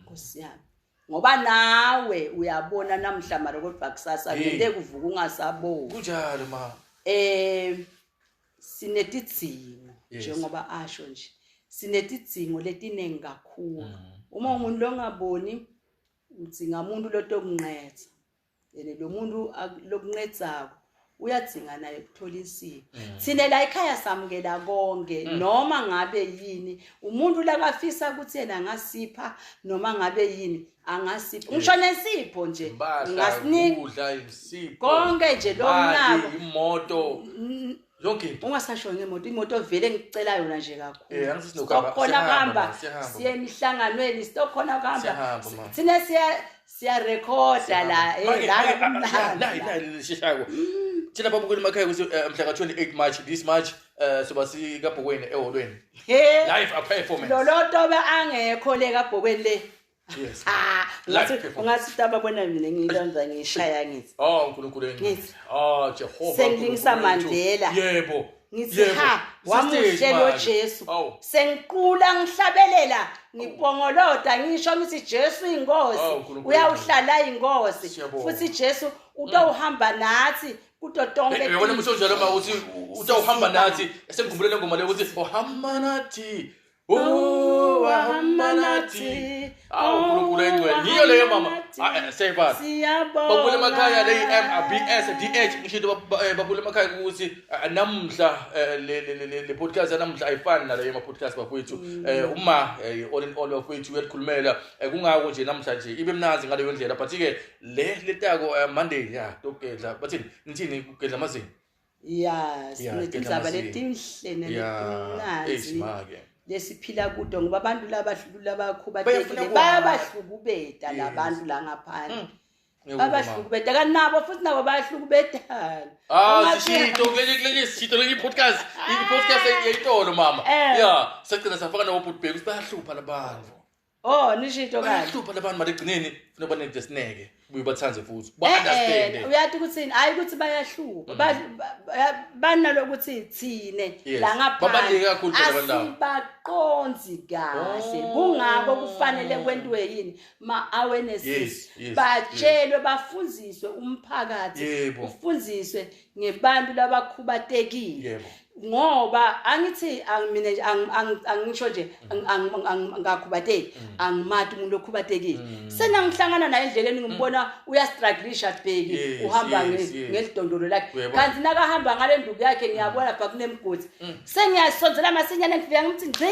[SPEAKER 2] Nkosi yami, ngoba nawe uyabona namhla mara kodwa kusasa
[SPEAKER 1] Hey.
[SPEAKER 2] ngeke kuvuka ungasaboni.
[SPEAKER 1] Kunjalo ma.
[SPEAKER 2] Sinetidzingo njengoba asho nje, sinetidzingo letiningi kakhulu. Uma umuntu longaboni udzinga umuntu lotokunqetha, ene lo muntu lokunqethako uyadzinga naye ukuthola insipho. Thina la ekhaya samukela konke, noma ngabe yini umuntu lakafisa ukuthi yena angasipha, noma ngabe yini angasipha, ngisho nesipho nje
[SPEAKER 1] Impahla,
[SPEAKER 2] ngasinika
[SPEAKER 1] ukudla, insipho.
[SPEAKER 2] konke nje
[SPEAKER 1] Imali,
[SPEAKER 2] lokunako.
[SPEAKER 1] imoto. Yonke into.
[SPEAKER 2] Ungasasho ngemoto, imoto vele ngicela yona nje kakhulu.
[SPEAKER 1] Angithi sinokuhamba,
[SPEAKER 2] Sitokhona
[SPEAKER 1] siyahamba,
[SPEAKER 2] kuhamba,
[SPEAKER 1] ma, siyahamba.
[SPEAKER 2] siye emihlanganweni, sitokhona kuhamba.
[SPEAKER 1] Siyahamba, ma.
[SPEAKER 2] Thina siyarekhoda la, la kumnandi
[SPEAKER 1] La
[SPEAKER 2] la.
[SPEAKER 1] la lisheshako. Thina babukele emakhaya ukuthi mhla ka-28 March, this March, soba sikabhokweni eholweni.
[SPEAKER 2] He.
[SPEAKER 1] Live a performance.
[SPEAKER 2] Lolotobe angekho le kabhokweni le.
[SPEAKER 1] Yes.
[SPEAKER 2] Ah,
[SPEAKER 1] Live
[SPEAKER 2] ungathi
[SPEAKER 1] performance.
[SPEAKER 2] ungathi utababona mina ngilonza ngishaya ngithi.
[SPEAKER 1] Oh uNkulunkulu engcwele.
[SPEAKER 2] Ngithi.
[SPEAKER 1] Oh Jehova.
[SPEAKER 2] Sengilingisa
[SPEAKER 1] uNkulunkulu wethu.
[SPEAKER 2] Mandela.
[SPEAKER 1] Yebo.
[SPEAKER 2] Ngithi
[SPEAKER 1] Yebo.
[SPEAKER 2] ha, wamuhle
[SPEAKER 1] Sistage
[SPEAKER 2] lo
[SPEAKER 1] manje.
[SPEAKER 2] Jesu.
[SPEAKER 1] Awu.
[SPEAKER 2] Sengiqula ngihlabelela, ngipongolota ngisho ngithi Jesu inkosi.
[SPEAKER 1] Awu, Nkulunkulu.
[SPEAKER 2] Uyawuhlala inkosi.
[SPEAKER 1] Siyabonga.
[SPEAKER 2] Futhi Jesu utawuhamba nathi kuto tonke.
[SPEAKER 1] Uyabona umuntu onjalo ma uthi utawuhamba nathi, esengikhumbule le ngoma le ukuthi uhamba nathi. Oh, wahamba nathi. Awu uNkulunkulu engcwele. Ngiyo leyo mama. Ah, siyayibala.
[SPEAKER 2] Siyabonga.
[SPEAKER 1] Babukele emakhaya le M A B S D H, ngisho into babukele emakhaya ukuthi namhla le podcast yanamhla ayifani naleyo ma podcast bafowethu. Uma all in all bafowethu uyakhulumela, kungako nje namhla nje ibe mnanzi ngaleyo ndlela, but ke le letako Monday ya tokugedla bathini nithini kugedla amazinyo.
[SPEAKER 2] Ya,
[SPEAKER 1] Ya,
[SPEAKER 2] sinetindzaba
[SPEAKER 1] kugedla amazinyo.
[SPEAKER 2] letinhle
[SPEAKER 1] Ya, eish
[SPEAKER 2] neletimnandzi
[SPEAKER 1] make.
[SPEAKER 2] lesiphila kuto, ngoba abantu
[SPEAKER 1] Bayafuna
[SPEAKER 2] labakhubatekile
[SPEAKER 1] kwazi.
[SPEAKER 2] bayabahlukubeta labantu la ngaphandle.
[SPEAKER 1] Ngiyakuzwa, mama.
[SPEAKER 2] Babahlukubeta kanti nabo futhi nabo bayahlukubetana.
[SPEAKER 1] Ah,
[SPEAKER 2] Ungathi-
[SPEAKER 1] sishito kuleli sishito leli podcast, i-podcast yayitolo mama. Ya, sagcina safaka nabo bhuti ukuthi bayahlupha labantu.
[SPEAKER 2] Oh, nishito kahle.
[SPEAKER 1] Bayahlupha labantu mara ekugcineni funa banede sineke, buye bathanze futhi. Ba-understand.
[SPEAKER 2] Uyathi ukuthi hayi ukuthi bayahlupha. Banalokuthi thine la ngaphandle
[SPEAKER 1] Babaluleke kakhulu phela abantu laba.
[SPEAKER 2] asibaqonzi kahle.
[SPEAKER 1] Oh.
[SPEAKER 2] Kungako kufanele kwentiwe yini ma awarenesses.
[SPEAKER 1] Yes,
[SPEAKER 2] Batshelwe, bafundziswe umphakathi. Ufundziswe ngebantu labakhubatekile. Ngoba angithi mina nje angisho nje ngakhubateki, angimati umuntu okhubatekile. Senangihlangana naye endleleni ngimbona uyastrugglisha bheki, uhamba ngelidondolo lakhe. Kanti nakahamba ngale nduku yakhe ngiyabona lapha kunemigodi. Sengiyasondzela masinyane ngifika ngithi ngci.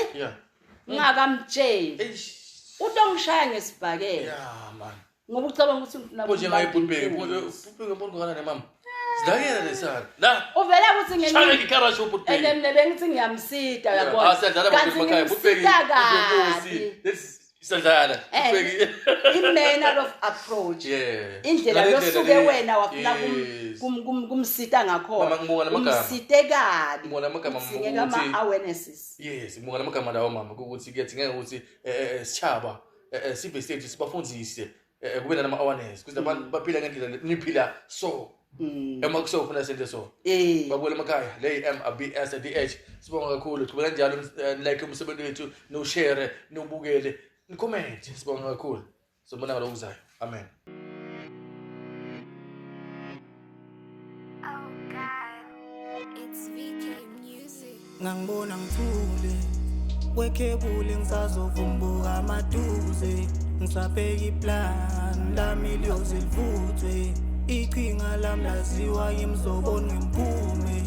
[SPEAKER 2] Ngingakamtsheli.
[SPEAKER 1] Eish.
[SPEAKER 2] Utongishaya ngesibhakela.
[SPEAKER 1] Yeah, man.
[SPEAKER 2] Ngoba ucabanga ukuthi ngifuna
[SPEAKER 1] Pho njengaye
[SPEAKER 2] ukubamba
[SPEAKER 1] Bhutbheki,
[SPEAKER 2] inkunzi.
[SPEAKER 1] Bhutbheki mbona kanjani mama? Sidakela lesana. La.
[SPEAKER 2] Uvela ukuthi ngenye
[SPEAKER 1] Shaya ikarasho Bhutbheki.
[SPEAKER 2] Ene mina bengithi ngiyamsita uyabona.
[SPEAKER 1] Ah, siyadlala
[SPEAKER 2] Kanti
[SPEAKER 1] Bhutbheki emakhaya. Bhutbheki.
[SPEAKER 2] ngimsita kabi.
[SPEAKER 1] Let's siyadlala. Bhutbheki.
[SPEAKER 2] I-manner of approach. Indlela
[SPEAKER 1] Ngale
[SPEAKER 2] yosuke
[SPEAKER 1] ndlela le-
[SPEAKER 2] wena wafuna kumsita ngakhona.
[SPEAKER 1] Mama, ngibonga namagama.
[SPEAKER 2] Umsite kabi.
[SPEAKER 1] Ngibonga namagama, mama,
[SPEAKER 2] Kudingeka
[SPEAKER 1] ukuthi
[SPEAKER 2] ama-awarenesses.
[SPEAKER 1] Yes, ngibonga namagama lawo mama ukuthi kuyadingeka ukuthi sitshaba, sive sethu sibafundzise, kube nama awareness ukuze abantu baphila ngendlela niphila so. Ema kusofuna sente so. Babukele emakhaya le M A B S D H, sibonga kakhulu. Qhubeka njalo, like umsebenzi wethu, no share, nobukele, ni comment. Sibonga kakhulu. Sobona ngalokuzayo. Amen.
[SPEAKER 3] Ngangibona ngithule kwekhebuli, ngisazovumbuka amaduze. Ngisabheka iplan lami liyoze livuthwe. Iqhinga lami laziwa yimzobona ngemphume.